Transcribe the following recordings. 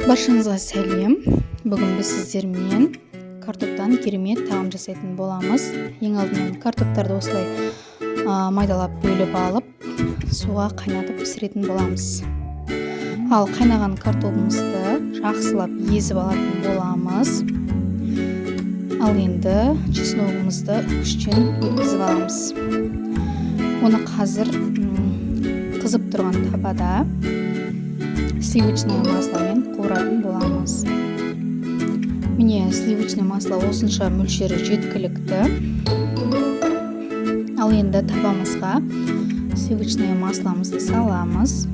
Баршаңызға сәлем. Бүгін біз сіздермен картоптан керемет тағам жасайтын боламыз. Ең алдымен картоптарды осылай майдалап бөліп алып, суға қайнатып пісіретін боламыз. Ал қайнаған картобымызды жақсылап езіп алатын боламыз. Ал енді чесногымызды күштен өткізіп аламыз. Оны қазір қызып тұрған табада сливочное масломен қуыратын боламыз. Міне, сливочное масло осынша мөлшері жеткілікті. Ал енді табамызға сливочное масломызды саламыз.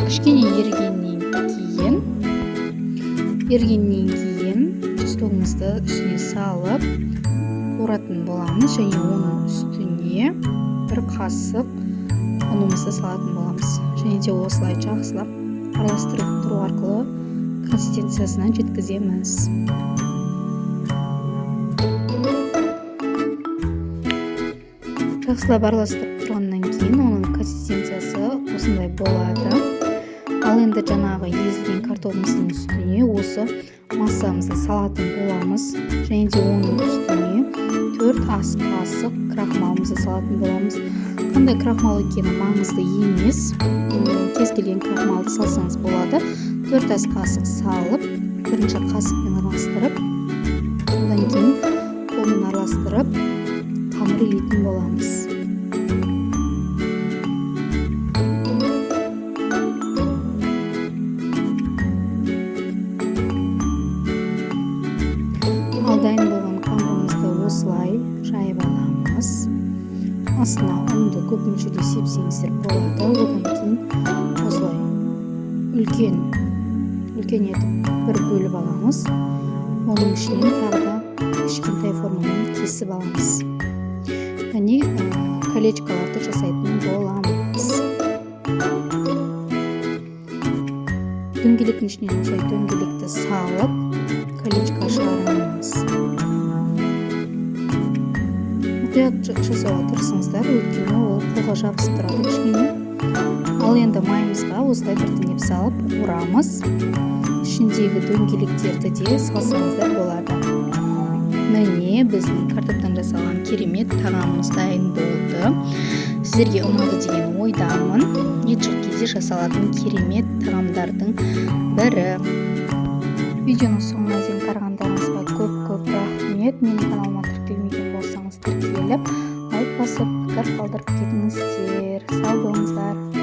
Кішкене ерігеннен кейін чесногымызды үстіне салып қуыратын боламыз және оның үстіне бір қасық ұнымызды салатын боламыз. Және де осылай жақсылап араластырып тұру арқылы консистенциясына жеткіземіз. Жақсылап араластырып тұрғаннан кейін оның консистенциясы осындай болады. Ал енді жаңағы езілген картопымыздың үстіне осы массамызды салатын боламыз. Және де оның үстіне 4 ас қасық крахмалымызды салатын боламыз. Қандай крахмал екені маңызды емес. Кез келген крахмалды салсаңыз болады. 4 ас қасық салып, бірінші қасықпен араластырып, одан кейін қолмен араластырып қамыр илейтін боламыз. Ал дайын болған қамырымызды осылай жайып аламыз. Астына ұнды көп мөлшерде сепсеңіздер болады. Одан кейін осылай үлкен етіп бір бөліп аламыз. Оның ішінен тағы да кішкентай формамен кесіп аламыз. Және колечкаларды жасайтын боламыз. Дөңгелектің ішінен осылай дөңгелекті салып, колечко шығарамыз. Мұқият жасауға тырысыңыздар, өйткені ол қолға жабысып тұрады кішкене. Ал енді майымызға осылай біртіндеп салып қуырамыз. Ішіндегі дөңгелектерді де салсаңыздар болады. Міне, біздің картоптан жасалған керемет тағамымыз дайын болды. Сіздерге ұнады деген ойдамын. Ет жоқ кезде жасалатын керемет тағамдардың бірі. Видеоның соңына дейін қарағандарыңызға көп-көп рахмет. Менің каналыма тіркелмеген болсаңыз тіркеліп, лайк басып, пікір қалдырып кетіңіздер. Сау болыңыздар.